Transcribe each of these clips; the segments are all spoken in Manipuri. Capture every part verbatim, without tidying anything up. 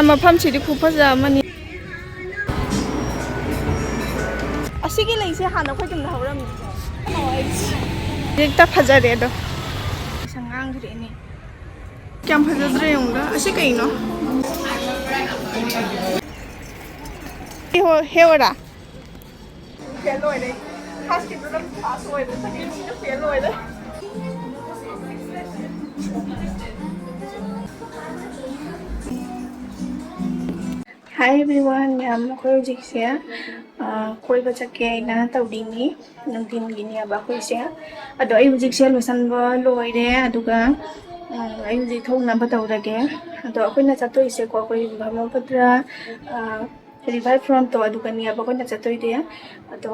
ꯃꯐꯝꯁꯤꯗꯤ ꯈꯨꯐꯖ ꯑꯃꯅꯤ꯫ ꯑꯁꯤꯒꯤ ꯂꯩꯁꯦ ꯍꯥꯟꯅ ꯑꯩꯈꯣꯏ ꯌꯨꯝꯗ ꯍꯧꯔꯝꯃꯤ꯫ ꯍꯦꯛꯇ ꯐꯖꯔꯦ ꯑꯗꯣ꯫ ꯁꯪꯒꯥꯡꯈ꯭ꯔꯦꯅꯦ꯫ ꯀꯌꯥꯝ ꯐꯖꯗ꯭ꯔꯦ ꯌꯦꯡꯉꯨꯗ꯫ ꯑꯁꯤ ꯀꯩꯅꯣ? ꯍꯦ ꯍꯣ-, ꯍꯦ ꯑꯣꯔꯥ? ꯐꯦꯜ ꯑꯣꯏꯔꯦ꯫ ꯐꯥꯔꯁꯀꯤꯗꯨꯅ ꯄꯥꯁ ꯑꯣꯏꯔꯦ, ꯁꯦꯀꯦꯟꯒꯤꯗꯨꯅ ꯐꯦꯜ ꯑꯣꯏꯔꯦ꯫ Hi everyone, ꯃꯌꯥꯝ, ꯑꯩꯈꯣꯏ ꯍꯧꯖꯤꯛꯁꯦ, ꯑ, ꯀꯣꯏꯕ ꯆꯠꯀꯦ ꯍꯥꯏꯅ ꯇꯧꯔꯤꯅꯤ꯫ ꯅꯨꯡꯊꯤꯟꯒꯤꯅꯦꯕ ꯑꯩꯈꯣꯏꯁꯦ꯫ ꯑꯗꯣ ꯑꯩ ꯍꯧꯖꯤꯛꯁꯦ ꯂꯣꯏꯁꯟꯕ ꯂꯣꯏꯔꯦ, ꯑꯗꯨꯒ, ꯎꯝ, ꯑꯩ ꯍꯧꯖꯤꯛ ꯊꯣꯛꯅꯕ ꯇꯧꯔꯒꯦ꯫ ꯑꯗꯣ ꯑꯩꯈꯣꯏꯅ ꯆꯠꯇꯣꯏꯁꯦꯀꯣ, ꯑꯩꯈꯣꯏ ꯕ꯭ꯔꯍꯃꯄꯨꯇ꯭ꯔ, ꯑ, ꯔꯤꯚꯔ ꯐ꯭ꯔꯣꯟꯠꯇꯣ ꯑꯗꯨꯒꯅꯦꯕ ꯑꯩꯈꯣꯏꯅ ꯆꯠꯇꯣꯏꯗꯤ꯫ ꯑꯗꯣ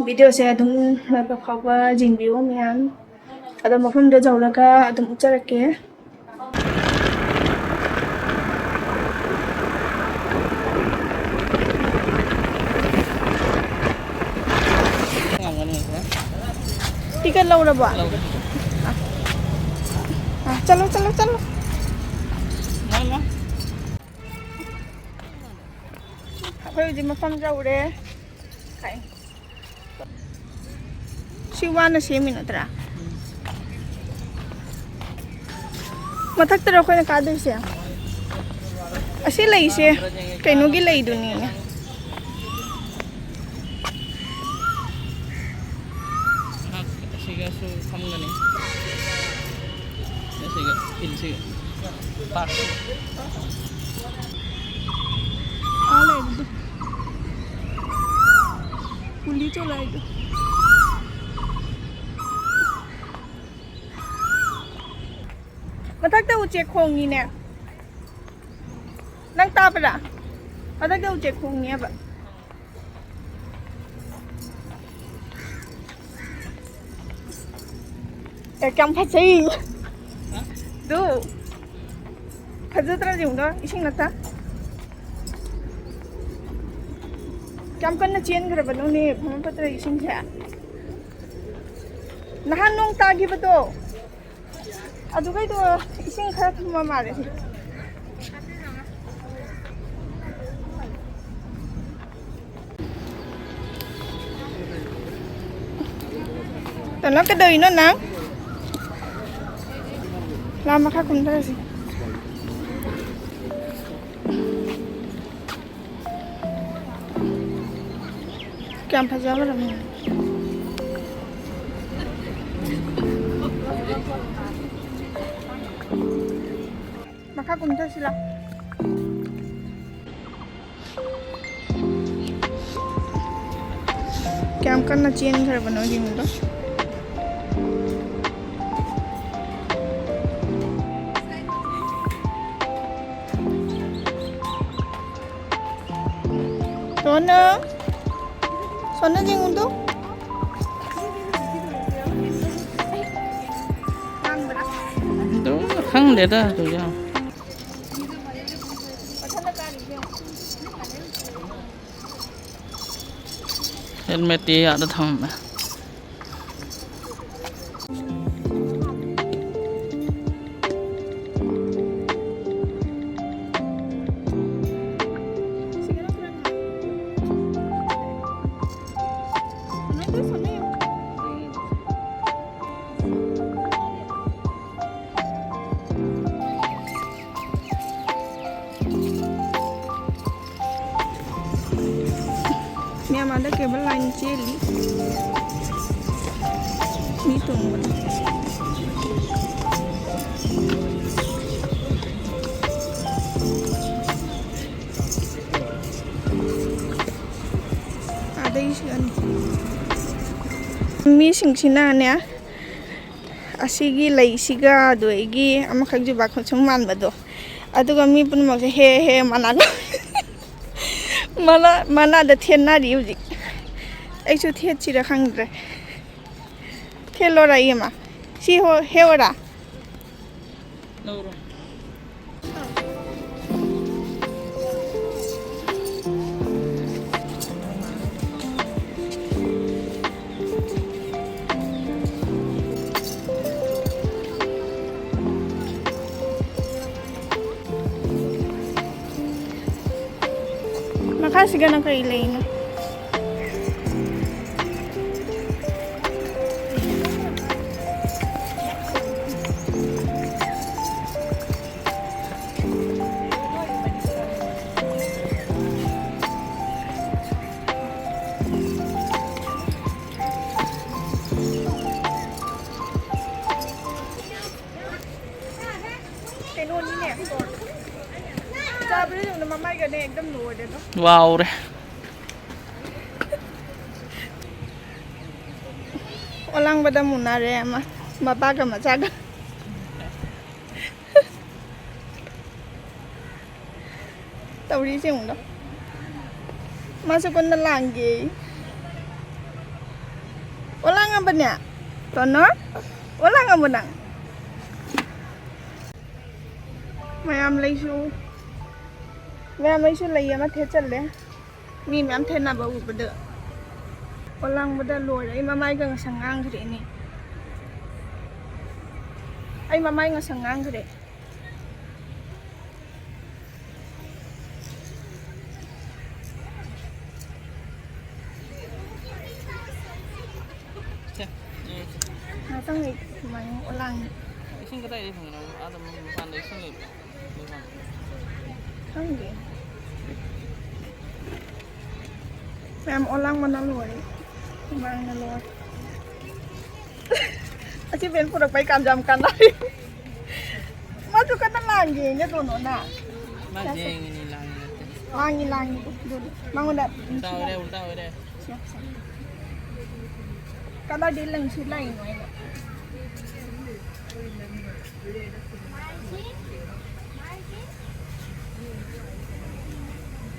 ꯚꯤꯗꯤꯑꯣꯁꯦ ꯑꯗꯨꯝ ꯂꯣꯏꯕ ꯐꯥꯎꯕ ꯌꯦꯡꯕꯤꯌꯨ ꯃꯌꯥꯝ꯫ ꯑꯗꯣ ꯃꯐꯝꯗꯣ ꯌꯧꯔꯒ ꯑꯗꯨꯝ ꯎꯠꯆꯔꯛꯀꯦ꯫ ꯇꯤꯀꯦꯠ ꯂꯧꯔꯕꯣ? ꯂꯧꯔꯦ꯫ ꯑ, ꯆꯠꯂꯣ, ꯆꯠꯂꯣ, ꯆꯠꯂꯣ꯫ ꯂꯥꯛꯑꯣ, ꯂꯥꯛꯑꯣ꯫ ꯑꯩꯈꯣꯏ ꯍꯧꯖꯤꯛ ꯃꯐꯝ ꯌꯧꯔꯦ꯫ ꯁꯤ ꯋꯥꯅ ꯁꯦꯝꯃꯤ ꯅꯠꯇ꯭ꯔꯥ? ꯃꯊꯛꯇꯔ ꯑꯩꯈꯣꯏꯅ ꯀꯥꯗꯣꯏꯁꯦ? ꯑꯁꯤ ꯂꯩꯁꯦ ꯀꯩꯅꯣꯒꯤ ꯂꯩꯗꯨꯅꯤꯅꯦ꯫ ꯑꯁꯤꯒꯁꯨ ꯐꯝꯒꯅꯤ꯫ ꯑꯁꯤꯒ ꯍꯤꯜꯁꯤꯒ ꯄꯥꯛ꯫ ꯑꯥ ꯂꯩꯕꯗꯣ꯫ ꯄꯨꯂꯤ ꯆꯣꯂꯥꯏꯗꯣ꯫ ꯃꯊꯛꯇ ꯎꯆꯦꯛ ꯈꯣꯡꯉꯤꯅꯦ꯫ ꯅꯪ ꯇꯥꯕ꯭ꯔꯥ? ꯃꯊꯛꯇ ꯎꯆꯦꯛ ꯈꯣꯡꯉꯦꯕ꯫ ꯑꯦ, ꯀꯌꯥꯝ ꯐꯖꯩ꯫ ꯑꯗꯨ ꯐꯖꯗ꯭ꯔꯥ ꯌꯦꯡꯉꯨꯗ, ꯏꯁꯤꯡ ꯅꯠꯇ꯫ ꯀꯌꯥꯝ ꯀꯟꯅ ꯆꯦꯟꯈ꯭ꯔꯕꯅꯣꯅꯦ ꯕ꯭ꯔꯍꯃꯄꯨꯇ꯭ꯔ ꯏꯁꯤꯡꯁꯦ? ꯅꯍꯥꯟ ꯅꯣꯡ ꯇꯥꯈꯤꯕꯗꯣ, ꯑꯗꯨꯒꯩꯗꯣ ꯏꯁꯤꯡ ꯈꯔ ꯊꯨꯝꯕ ꯃꯥꯜꯂꯦ꯫ ꯅꯪ ꯀꯩꯗꯧꯔꯤꯅꯣ ꯅꯪ? ꯂꯥ ꯃꯈꯥ ꯀꯨꯝꯊꯔꯁꯤ꯫ ꯀꯌꯥꯝ ꯐꯖꯈ꯭ꯔꯕꯅꯣ꯫ ꯃꯈꯥ ꯀꯨꯝꯊꯁꯤ ꯂꯥꯎ꯫ ꯀꯌꯥꯝ ꯀꯟꯅ ꯆꯦꯟꯈ꯭ꯔꯕꯅꯣ ꯌꯦꯡꯉꯨꯗꯣ꯫ ꯁꯣꯅꯨ, ꯁꯣꯅꯨ ꯌꯦꯡꯉꯨꯗꯣ꯫ ꯑꯗꯨꯝ ꯈꯪꯗꯦꯗ ꯑꯗꯨꯁꯨ꯫ ꯍꯦꯜꯃꯦꯠꯇꯤ ꯑꯥꯗ ꯊꯝꯃꯝꯃꯦ꯫ ꯃꯌꯥꯝ ꯑꯥꯗ cable line ꯆꯦꯜꯂꯤ꯫ ꯃꯤ ꯇꯣꯡꯕꯗ꯫ ꯑꯥꯗꯩ ꯁꯤꯒꯅꯤ꯫ ꯃꯤꯁꯤꯡꯁꯤꯅꯅꯦ, ꯑꯁꯤꯒꯤ ꯂꯩꯁꯤꯒ ꯑꯗꯨꯗꯒꯤ ꯑꯃꯈꯛ ꯖꯨꯕꯥ ꯈꯨꯠꯁꯨꯝ ꯃꯥꯟꯕꯗꯣ, ꯑꯗꯨꯒ ꯃꯤ ꯄꯨꯝꯅꯃꯛꯁꯦ ꯍꯦ ꯍꯦ ꯃꯅꯥ, ꯃꯅꯥ, ꯃꯅꯥꯗ ꯊꯦꯠꯅꯔꯤ ꯍꯧꯖꯤꯛ꯫ ꯑꯩꯁꯨ ꯊꯦꯠꯁꯤꯔ ꯈꯪꯗ꯭ꯔꯦ꯫ ꯊꯦꯠꯂꯣꯔ ꯏꯃꯥ? ꯁꯤ ꯍꯣ-, ꯍꯦꯛꯑꯣꯔꯥ? ꯂꯧꯔꯣ꯫ ꯃꯈꯥꯁꯤꯒꯅ ꯀꯔꯤ ꯂꯩꯅꯣ? ꯆꯥꯕꯗ ꯌꯦꯡꯉꯨꯅꯦ, ꯃꯃꯥꯏꯒꯅꯦ ꯑꯦꯛꯗꯝ ꯂꯣꯏꯔꯦꯗꯣ꯫ ꯋꯥꯎꯔꯦ꯫ ꯑꯣꯂꯥꯡꯕꯗ ꯃꯨꯟꯅꯔꯦ ꯑꯃ, ꯃꯄꯥꯒ ꯃꯆꯥꯒ꯫ ꯇꯧꯔꯤꯁꯦ ꯌꯦꯡꯉꯨꯅ꯫ ꯃꯥꯁꯨ ꯀꯟꯅ ꯂꯥꯡꯒꯦ꯫ ꯑꯣꯂꯥꯡꯉꯕꯅꯦ? ꯇꯣꯅꯣ? ꯑꯣꯂꯥꯡꯉꯕꯣ ꯅꯪ? ꯃꯌꯥꯝ ꯂꯩꯁꯨ, ꯃꯌꯥꯝ ꯂꯩꯁꯨ ꯂꯩ ꯑꯃ ꯊꯦꯠꯆꯜꯂꯦ꯫ ꯃꯤ ꯃꯌꯥꯝ ꯊꯦꯠꯅꯕ ꯎꯕꯗ ꯑꯣꯂꯥꯡꯕꯗ ꯂꯣꯏꯔꯦ꯫ ꯑꯩ ꯃꯃꯥꯏꯒ ꯉꯁꯪ ꯉꯥꯡꯈ꯭ꯔꯦꯅꯦ꯫ ꯑꯩ ꯃꯃꯥꯏ ꯉꯁꯪ ꯉꯥꯡꯈ꯭ꯔꯦ꯫ ꯁꯦ, ꯎꯝ, ꯁꯦ꯫ ꯉꯥꯛꯇꯪ ꯂꯩ, ꯁꯨꯃꯥꯏꯅ ꯑꯣꯂꯥꯡꯉꯤ꯫ ꯏꯁꯤꯡ ꯀꯗꯥꯏꯗꯩ ꯐꯪꯉꯤꯅꯣ? ꯑꯥꯗ ꯃꯄꯥꯟꯗ ꯏꯁꯤꯡ ꯂꯩꯕ꯭ꯔꯣ? ꯂꯩꯐꯝ꯫ ꯈꯪꯗꯦ꯫ ꯃꯌꯥꯝ ꯑꯣꯂꯥꯡꯕꯅ ꯂꯣꯏꯔꯦ꯫ ꯍꯨꯃꯥꯡꯅ ꯂꯣꯏꯔꯦ꯫ ꯑꯁꯤ ꯕꯦꯟ ꯄꯨꯔꯛꯄꯩ ꯀꯥꯟꯁꯨ ꯌꯥꯝ ꯀꯥꯟꯅꯔꯦ꯫ ꯃꯥꯁꯨ ꯀꯟꯅ ꯂꯥꯡꯒꯦꯅꯦ ꯗꯣꯅꯣꯅ꯫ ꯃꯥ ꯌꯦꯡꯉꯤꯅꯤ, ꯂꯥꯡꯉꯤ ꯅꯠꯇꯦ꯫ ꯂꯥꯡꯉꯤ, ꯂꯥꯡꯉꯤ꯫ ꯑꯗꯨꯅꯤ꯫ ꯃꯉꯣꯟꯗ ꯎꯜꯇꯥ ꯑꯣꯏꯔꯦ, ꯎꯜꯇꯥ ꯑꯣꯏꯔꯦ꯫ ꯁꯦ, ꯁꯦ꯫ ꯀꯂꯔꯗꯤ ꯂꯪꯁꯨ ꯂꯪꯉꯤꯅꯣ ꯑꯩꯅ꯫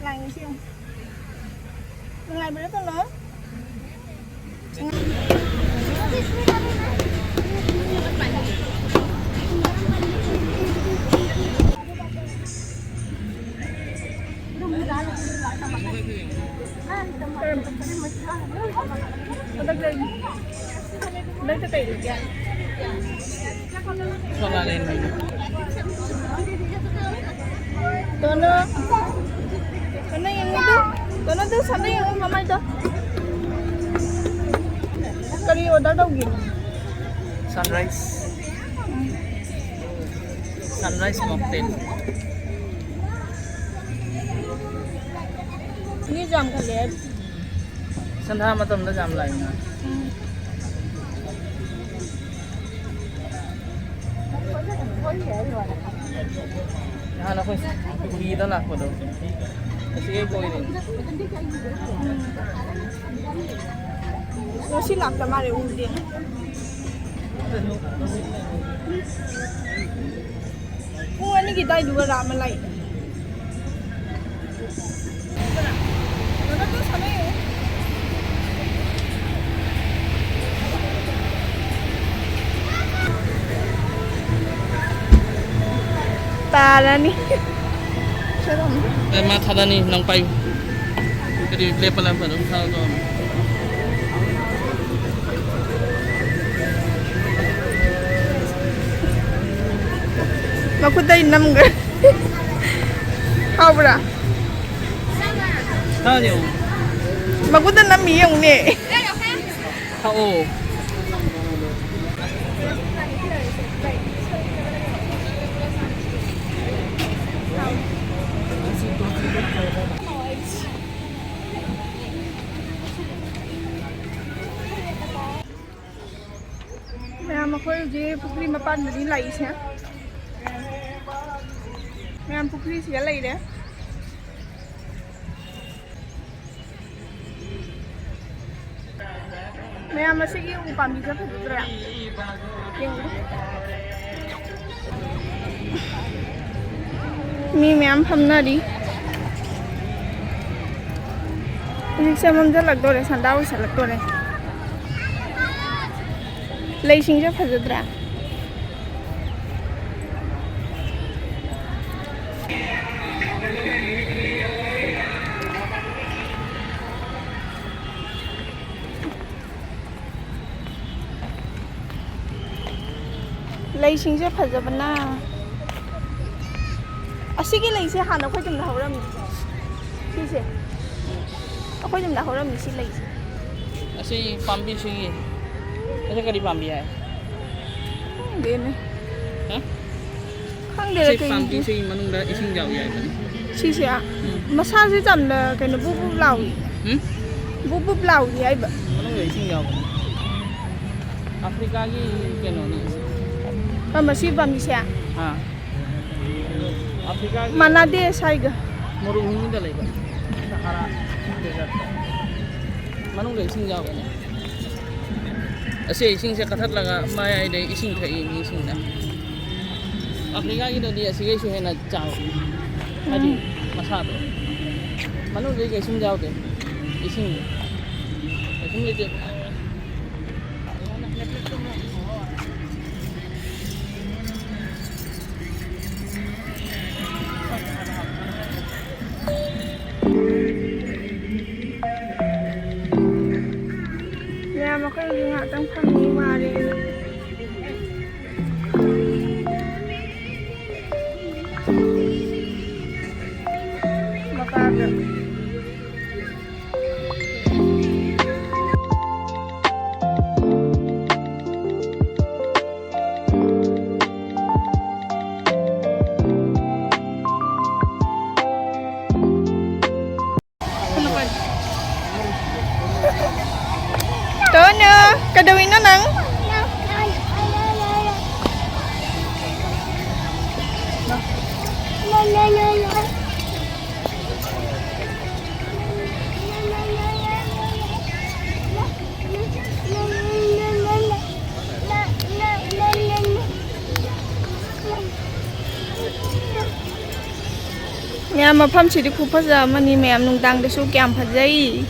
ꯂꯥꯡꯉꯤꯁꯤ ꯌꯦꯡꯉꯨ꯫ ꯅꯨꯡꯉꯥꯏꯕ꯭ꯔꯥ ꯇꯣꯂꯣ? ꯍꯟꯗꯛꯇ ꯀꯩ ꯂꯩꯒꯦ? ꯇꯣꯅꯣ, ꯇꯣꯅꯣ ꯌꯦꯡꯉꯨ ꯇꯨ꯫ ꯇꯣꯅꯣ ꯇꯨ, ꯁꯝꯅ ꯌꯦꯡꯉꯨ ꯃꯃꯥꯏꯗꯣ꯫ ꯀꯔꯤ order ꯇꯧꯒꯦ? Sunrise. Sunrise mocktail. ꯃꯤꯁꯨ ꯌꯥꯝ ꯈꯜꯂꯦ꯫ ꯁꯟꯗꯥ ꯃꯇꯝꯗ ꯌꯥꯝ ꯂꯥꯛꯏꯅ꯫ ꯎꯝ꯫ ꯍꯥꯟꯅ ꯑꯩꯈꯣꯏ ꯄꯨꯈ꯭ꯔꯤꯗ ꯂꯥꯛꯄꯗꯣ, ꯑꯁꯤꯒꯤ ꯀꯣꯏꯔꯦ꯫ ꯉꯁꯤ ꯂꯥꯛꯇ ꯃꯥꯜꯂꯦ, ꯎꯗꯦ꯫ ꯄꯨꯡ ꯑꯅꯤꯒꯤ ꯑꯗꯨꯋꯥꯏꯗꯨꯒ ꯔꯥ ꯑꯃ ꯂꯥꯛꯏ꯫ ꯇꯥꯔꯅꯤ꯫ ꯑꯦ, ꯃꯥ ꯊꯥꯗꯅꯤ, ꯅꯪ ꯄꯥꯏꯌꯨ꯫ ꯀꯔꯤ ꯂꯦꯞꯄ ꯂꯦꯞꯄ ꯑꯗꯨꯝ ꯊꯥꯗꯣꯛꯑꯣ꯫ ꯃꯈꯨꯠꯇꯩ ꯅꯝꯒ꯭ꯔꯦ꯫ ꯍꯥꯎꯕ꯭ꯔꯥ? ꯊꯥꯗꯦ꯫ ꯃꯈꯨꯠꯇ ꯅꯝꯃꯤ ꯌꯦꯡꯉꯨꯅꯦ꯫ ꯊꯥꯛꯑꯣ꯫ ꯃꯌꯥꯝ, ꯑꯩꯈꯣꯏ ꯍꯧꯖꯤꯛ ꯄꯨꯈ꯭ꯔꯤ ꯃꯄꯥꯟꯗꯅꯤ ꯂꯥꯛꯏꯁꯦ꯫ ꯃꯌꯥꯝ, ꯄꯨꯈ꯭ꯔꯤꯁꯤꯗ ꯂꯩꯔꯦ꯫ ꯃꯌꯥꯝ, ꯑꯁꯤꯒꯤ ꯎ ꯄꯥꯝꯕꯤꯁꯦ ꯐꯖꯗ꯭ꯔꯥ? ꯌꯦꯡꯉꯨ꯫ ꯃꯤ ꯃꯌꯥꯝ ꯐꯝꯅꯔꯤ꯫ ꯍꯧꯖꯤꯛꯁꯦ ꯃꯝꯁꯤꯜꯂꯛꯇꯣꯔꯦ, ꯁꯟꯗꯥ ꯑꯣꯏꯁꯜꯂꯛꯇꯣꯔꯦ꯫ ꯂꯩꯁꯤꯡꯁꯦ ꯐꯖꯗ꯭ꯔꯥ? ꯂꯩꯁꯤꯡꯁꯦ ꯐꯖꯕꯅ꯫ ꯑꯁꯤꯒꯤ ꯂꯩꯁꯦ ꯍꯥꯟꯅ ꯑꯩꯈꯣꯏ ꯇꯨꯡꯗ ꯍꯧꯔꯝꯃꯤ꯫ ꯁꯤꯁꯦ꯫ ꯑꯩꯈꯣꯏ ꯌꯨꯝꯗ ꯍꯧꯔꯝꯃꯤ ꯁꯤ ꯂꯩꯁꯦ꯫ ꯑꯁꯤ ꯄꯥꯝꯕꯤꯁꯤꯒꯤ, ꯑꯁꯤ ꯀꯔꯤ ꯄꯥꯝꯕꯤ ꯍꯥꯏ? ꯈꯪꯗꯦꯅꯦ꯫ ꯍꯥ? ꯈꯪꯗꯦꯗ ꯁꯤ ꯀꯩ ꯄꯥꯝꯕꯤꯁꯤꯒꯤ ꯃꯅꯨꯡꯗ ꯏꯁꯤꯡ ꯌꯥꯎꯏ ꯍꯥꯏꯕꯅꯤ꯫ ꯁꯤꯁꯦ? ꯎꯝ꯫ ꯃꯁꯥꯁꯦ ꯌꯥꯝꯅ ꯀꯩꯅꯣ ꯕꯨꯞ ꯕꯨꯞ ꯂꯥꯎꯏ꯫ ꯎꯝ? ꯕꯨꯞ ꯕꯨꯞ ꯂꯥꯎꯏ ꯍꯥꯏꯕ꯫ ꯃꯅꯨꯡꯗ ꯏꯁꯤꯡ ꯌꯥꯎꯕꯅꯤ꯫ ꯑꯐ꯭ꯔꯤꯀꯥꯒꯤ ꯀꯩꯅꯣꯅꯤ꯫ ꯀꯔꯝꯕ ꯁꯤ ꯄꯥꯝꯕꯤꯁꯦ? ꯑꯥ꯫ ꯃꯥꯟꯅꯗꯦ ꯁ꯭ꯋꯥꯏꯒ꯫ ꯃꯔꯨꯚꯨꯃꯤꯗ ꯂꯩꯕ ꯁꯍꯥꯔꯥ ꯗꯦꯖꯔꯠꯇ꯫ ꯃꯅꯨꯡꯗ ꯏꯁꯤꯡ ꯌꯥꯎꯒꯅꯤ꯫ ꯑꯁꯤ ꯏꯁꯤꯡꯁꯦ ꯀꯛꯊꯠꯂꯒ ꯃꯌꯥꯏꯗ ꯏꯁꯤꯡ ꯊꯛꯏ ꯃꯤꯁꯤꯡꯅ꯫ ꯑꯐ꯭ꯔꯤꯀꯥꯒꯤꯗꯗꯤ ꯑꯁꯤꯒꯩꯁꯨ ꯍꯦꯟꯅ ꯆꯥꯎꯏ꯫ ꯍꯥꯏꯗꯤ ꯎꯝ꯫ ꯃꯁꯥꯗꯣ꯫ ꯃꯅꯨꯡꯗꯗꯤ ꯀꯩꯁꯨꯝ ꯌꯥꯎꯗꯦ꯫ ꯏꯁꯤꯡ ꯀꯩꯁꯨꯝ ꯂꯩꯇꯦ꯫ ꯃꯌꯥꯝ ꯑꯩꯈꯣꯏ ꯍꯧꯖꯤꯛ ꯉꯥꯏꯍꯥꯛꯇꯪ ꯐꯝꯃꯤ, ꯋꯥꯔꯦ꯫ ꯃꯄꯥꯒ꯫ ꯇꯣꯅꯨ, ꯀꯩꯗꯧꯔꯤꯅꯣ ꯅꯪ? ꯃꯌꯥꯝ, ꯃꯐꯝꯁꯤꯗꯤ ꯈꯨꯐꯖ ꯑꯃꯅꯤ꯫ ꯃꯌꯥꯝ, ꯅꯨꯡꯗꯥꯡꯗꯁꯨ ꯀꯌꯥꯝ ꯐꯖꯩ꯫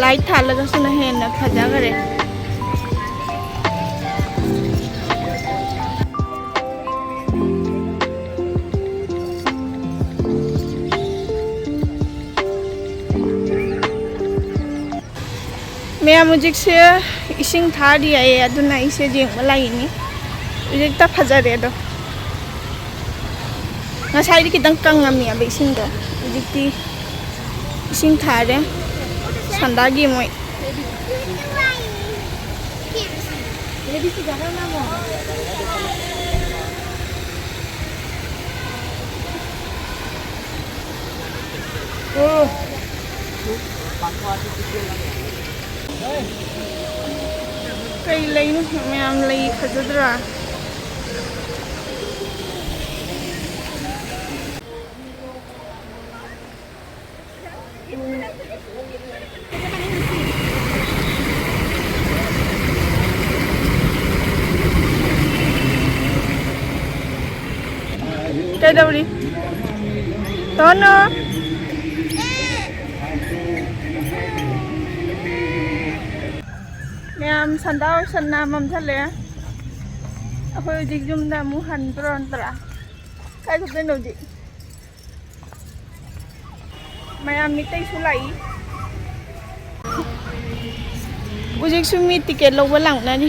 ꯂꯥꯏꯠ ꯊꯥꯜꯂꯒꯁꯨꯅ ꯍꯦꯟꯅ ꯐꯖꯈꯔꯦ꯫ ꯃꯌꯥꯝ, ꯍꯧꯖꯤꯛꯁꯦ ꯏꯁꯤꯡ ꯊꯥꯔꯤ ꯍꯥꯏꯌꯦ, ꯑꯗꯨꯅ ꯑꯩꯁꯦ ꯌꯦꯡꯕ ꯂꯥꯛꯏꯅꯤ꯫ ꯍꯧꯖꯤꯛꯇ ꯐꯖꯔꯦ ꯑꯗꯣ꯫ ꯉꯁꯥꯏꯗꯤ ꯈꯤꯇꯪ ꯀꯪꯉꯝꯃꯦꯕ ꯏꯁꯤꯡꯗꯣ, ꯍꯧꯖꯤꯛꯇꯤ ꯏꯁꯤꯡ ꯊꯥꯔꯦ꯫ ꯁꯟꯗꯥꯒꯤ ꯃꯣꯏ꯫ ꯀꯩ ꯂꯩꯅꯣ ꯃꯌꯥꯝ, ꯂꯩ ꯐꯖꯗ꯭ꯔꯥ? ꯀꯩꯗꯧꯔꯤ? ꯇꯣꯅꯣ꯫ ꯃꯌꯥꯝ ꯁꯟꯗꯥ ꯑꯣꯏꯁꯟꯅ ꯃꯝꯁꯜꯂꯛꯑꯦ꯫ ꯑꯩꯈꯣꯏ ꯍꯧꯖꯤꯛ ꯌꯨꯝꯗ ꯑꯃꯨꯛ ꯍꯟꯗ꯭ꯔꯣ ꯅꯠꯇ꯭ꯔꯥ? ꯀꯥꯏ ꯆꯠꯇꯣꯏꯅꯣ ꯍꯧꯖꯤꯛ? ꯃꯌꯥꯝ ꯃꯤꯇꯩꯁꯨ ꯂꯥꯛꯏ꯫ ꯍꯧꯖꯤꯛꯁꯨ ꯃꯤ ꯇꯤꯀꯦꯠ ꯂꯧꯕ ꯂꯥꯛꯅꯔꯤ꯫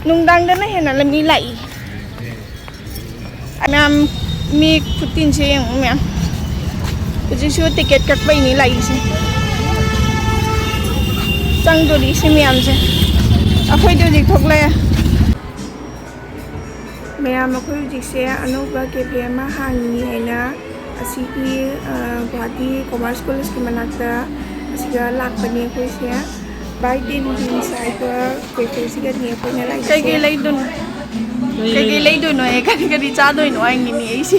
ꯅꯨꯡꯗꯥꯡꯗꯅ ꯍꯦꯟꯅ ꯃꯤ ꯂꯥꯛꯏ꯫ ꯃꯌꯥꯝ ꯃꯤ ꯈꯨꯇꯤꯟꯁꯦ ꯌꯦꯡꯉꯨ ꯃꯌꯥꯝ꯫ ꯍꯧꯖꯤꯛꯁꯨ ꯇꯤꯀꯦꯠ ꯀꯛꯄꯩꯅꯤ ꯂꯥꯛꯏꯁꯦ꯫ ꯆꯪꯗꯣꯔꯤ ꯁꯤ ꯃꯌꯥꯝꯁꯦ꯫ ꯑꯩꯈꯣꯏꯗꯤ ꯍꯧꯖꯤꯛ ꯊꯣꯛꯂꯛꯑꯦ꯫ ꯃꯌꯥꯝ, ꯑꯩꯈꯣꯏ ꯍꯧꯖꯤꯛꯁꯦ ꯑꯅꯧꯕ ꯀꯦꯐꯦ ꯑꯃ ꯍꯥꯡꯉꯤ ꯍꯥꯏꯅ ꯑꯁꯤꯒꯤ, ꯑ, ꯒꯨꯋꯥꯍꯥꯇꯤ ꯀꯣꯃꯔꯁ ꯀꯣꯂꯦꯖꯀꯤ ꯃꯅꯥꯛꯇ ꯑꯁꯤꯗ ꯂꯥꯛꯄꯅꯦ ꯑꯩꯈꯣꯏꯁꯦ꯫ ꯕꯥꯏ ꯇꯦꯟ ꯕꯤꯟꯁ ꯍꯥꯏꯕ ꯀꯦꯐꯦꯁꯤꯗꯅꯦ ꯑꯩꯈꯣꯏꯅ ꯂꯥꯛꯏꯁꯦ꯫ ꯀꯩꯀꯩ ꯂꯩꯗꯣꯏꯅꯣ? ꯀꯩꯀꯩ ꯂꯩꯗꯣꯏꯅꯣ? ꯀꯔꯤ ꯀꯔꯤ ꯆꯥꯗꯣꯏꯅꯣ ꯍꯥꯏꯅꯤꯅꯦ ꯑꯩꯁꯦ꯫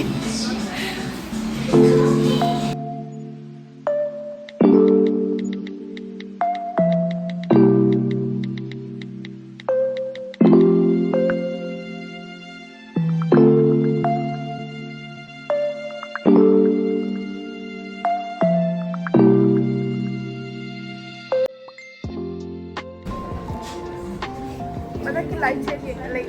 ꯃꯊꯛꯀꯤ ꯂꯥꯏꯠꯁꯦ ꯌꯦꯡꯉ ꯂꯩ꯫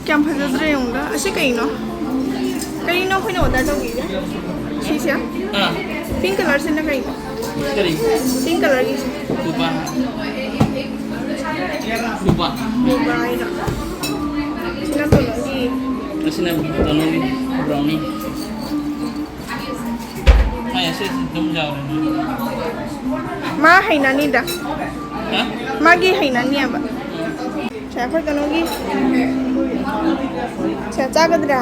ꯀꯌꯥꯝ ꯐꯖꯗ꯭ꯔꯦ ꯌꯦꯡꯉꯨꯗ꯫ ꯑꯁꯤ ꯀꯩꯅꯣ? ꯀꯩꯅꯣ ꯑꯩꯈꯣꯏꯅ ꯑꯣꯔꯗꯔ ꯇꯧꯕꯤꯁꯦ? ꯁꯤꯁꯦ? ꯑꯥ꯫ ꯄꯤꯡ ꯀꯂꯔꯁꯤꯅ ꯀꯩꯅꯣ? ꯀꯔꯤ? ꯄꯤꯡ ꯀꯂꯔꯒꯤꯁꯦ꯫ ꯀꯨꯄꯥ꯫ ꯀꯨꯄꯥ꯫ ꯀꯨꯄꯥ ꯍꯥꯏꯅ꯫ ꯁꯤꯅ ꯀꯩꯅꯣꯒꯤ ꯁꯤꯅ ꯀꯩꯅꯣꯅꯤ, ꯕ꯭ꯔꯥꯎꯅꯤ꯫ ꯃꯥꯏ ꯑꯁꯤ ꯑꯗꯨꯝ ꯌꯥꯎꯔꯦ꯫ ꯃꯥ ꯍꯩꯅꯅꯤꯗ꯫ ꯍꯥ? ꯃꯥꯒꯤ ꯍꯩꯅꯅꯤꯕ꯫ ꯁꯦ, ꯑꯩꯈꯣꯏ ꯀꯩꯅꯣꯒꯤ꯫ ꯁꯦ, ꯆꯥꯒꯗ꯭ꯔꯥ?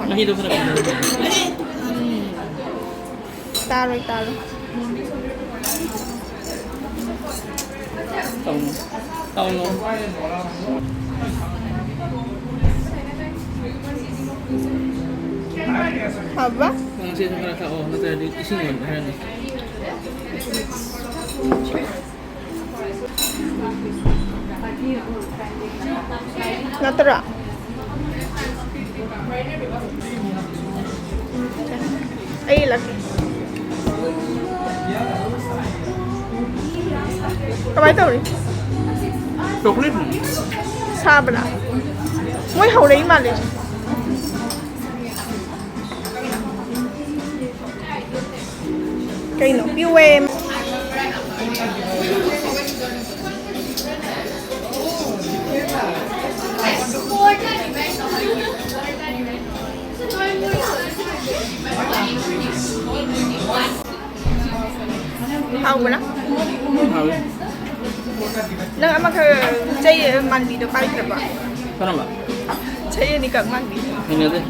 ꯃꯍꯤꯗꯣ ꯈꯔ ꯄꯤꯖꯔꯣ꯫ ꯇꯥꯔꯣꯏ, ꯇꯥꯔꯣꯏ꯫ ꯇꯧꯅꯨ꯫ ꯇꯧꯅꯨ꯫ ꯍꯥꯎꯕ꯭ꯔꯥ? ꯅꯪ ꯁꯤꯁꯨ ꯈꯔ ꯊꯛꯑꯣ, ꯅꯠꯇ꯭ꯔꯗꯤ ꯏꯁꯤꯡ ꯑꯣꯏꯅ ꯍꯥꯏꯔꯅꯤ꯫ ꯅꯠꯇ꯭ꯔꯥ? ꯑꯩ ꯏꯜꯂꯛꯀꯦ꯫ ꯀꯃꯥꯏ ꯇꯧꯔꯤ? ꯆꯣꯀ꯭ꯂꯦꯠꯅꯤ꯫ ꯁꯥꯕ꯭ꯔꯥ? ꯃꯣꯏ ꯍꯧꯔꯛꯏ ꯃꯥꯜꯂꯦ꯫ ꯀꯩꯅꯣ? ꯄꯤꯌꯨꯋꯦ꯫ ꯍꯥꯎꯕ꯭ꯔꯥ? ꯍꯥꯎꯋꯤ꯫ ꯅꯪ ꯑꯃꯈꯛ ꯆꯩ ꯃꯥꯟꯕꯤꯗꯣ ꯄꯥꯏꯗ꯭ꯔꯕꯣ? ꯀꯔꯝꯕ? ꯆꯩ ꯑꯅꯤꯈꯛ ꯃꯥꯟꯕꯤ꯫ ꯍꯩꯅꯗꯦ꯫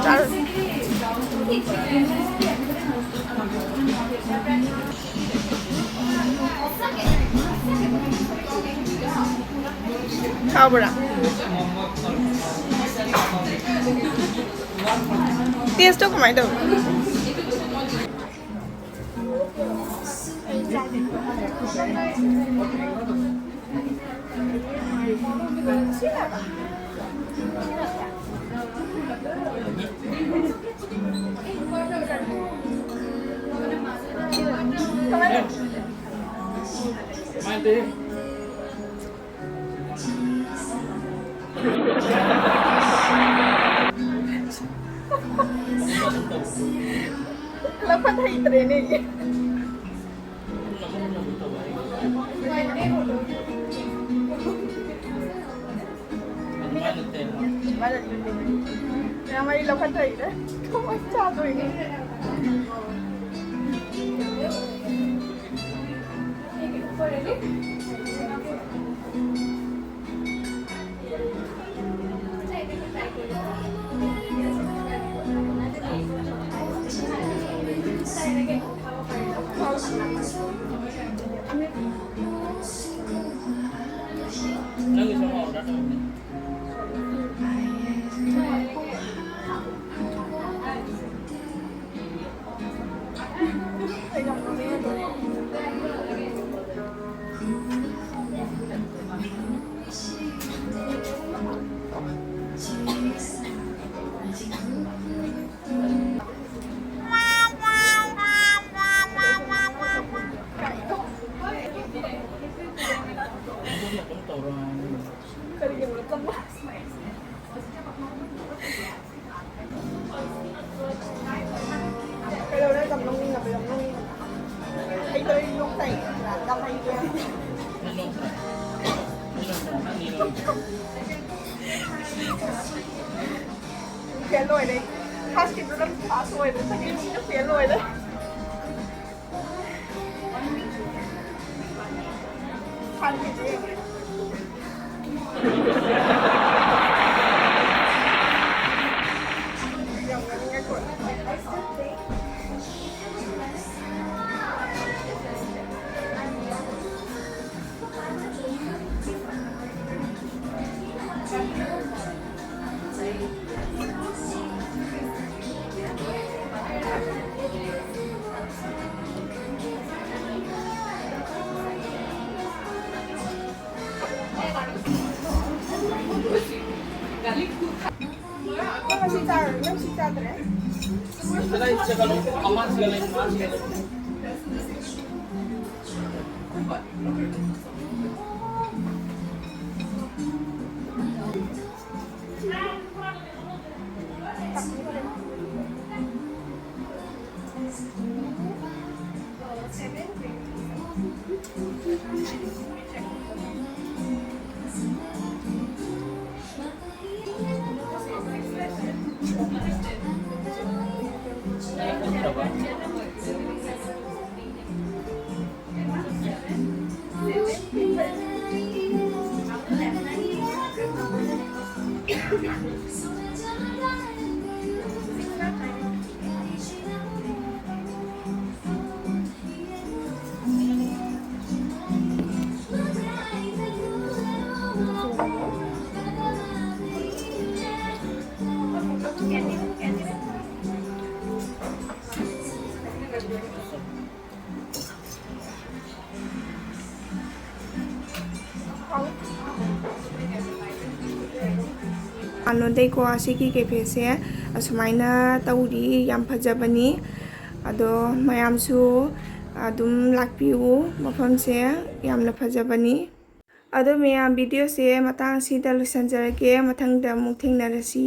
ꯆꯥꯔꯣ꯫ ꯍꯥꯎꯕ꯭ꯔꯥ? ꯇꯦꯁꯇꯣ ꯀꯃꯥꯏꯅ ꯇꯧꯒꯦ? ꯂꯧꯈꯠ ꯍꯩꯇ꯭ꯔꯦꯅꯦ꯫ ꯃꯌꯥꯝ ꯑꯩ ꯂꯧꯈꯠꯊꯔꯤꯅꯦ꯫ ꯀꯃꯥꯏꯅ ꯆꯥꯗꯣꯏꯅꯣ? ꯅꯪꯒꯤꯁꯨ ꯑꯃ order ꯇꯧꯕꯅꯦ꯫ ꯀꯩꯗꯧꯔꯦ? ꯌꯥꯝ ꯅꯣꯛꯅꯤꯡꯉꯕ? ꯌꯥꯝ ꯅꯣꯛꯅꯤꯡꯉꯕ? ꯑꯩ ꯇꯧꯔꯤ ꯅꯣꯛꯇꯥꯏ꯫ ꯌꯥꯝ ꯍꯩꯌꯦ꯫ ꯐꯦꯜ ꯑꯣꯏꯔꯦ꯫ ꯐꯥꯔꯁꯀꯤꯗꯨꯅ ꯄꯥꯁ ꯑꯣꯏꯔꯦ, ꯁꯦꯀꯦꯟꯁꯤꯅ ꯐꯦꯜ ꯑꯣꯏꯔꯦ꯫ ꯅꯪ ꯉꯁꯤ ꯆꯥꯔꯣꯏ? ꯅꯪ ꯁꯤ ꯆꯥꯗ꯭ꯔꯦ? ꯑꯅꯣꯗꯩꯀꯣ, ꯑꯁꯤꯒꯤ ꯀꯦꯐꯦꯁꯦ ꯑꯁꯨꯃꯥꯏꯅ ꯇꯧꯔꯤ, ꯌꯥꯝ ꯐꯖꯕꯅꯤ꯫ ꯑꯗꯣ ꯃꯌꯥꯝꯁꯨ ꯑꯗꯨꯝ ꯂꯥꯛꯄꯤꯌꯨ, ꯃꯐꯝꯁꯦ ꯌꯥꯝꯅ ꯐꯖꯕꯅꯤ꯫ ꯑꯗꯣ ꯃꯌꯥꯝ, ꯚꯤꯗꯤꯑꯣꯁꯦ ꯃꯇꯥꯡ ꯑꯁꯤꯗ ꯂꯣꯏꯁꯤꯟꯖꯔꯒꯦ, ꯃꯊꯪꯗ ꯑꯃꯨꯛ ꯊꯦꯡꯅꯔꯁꯤ꯫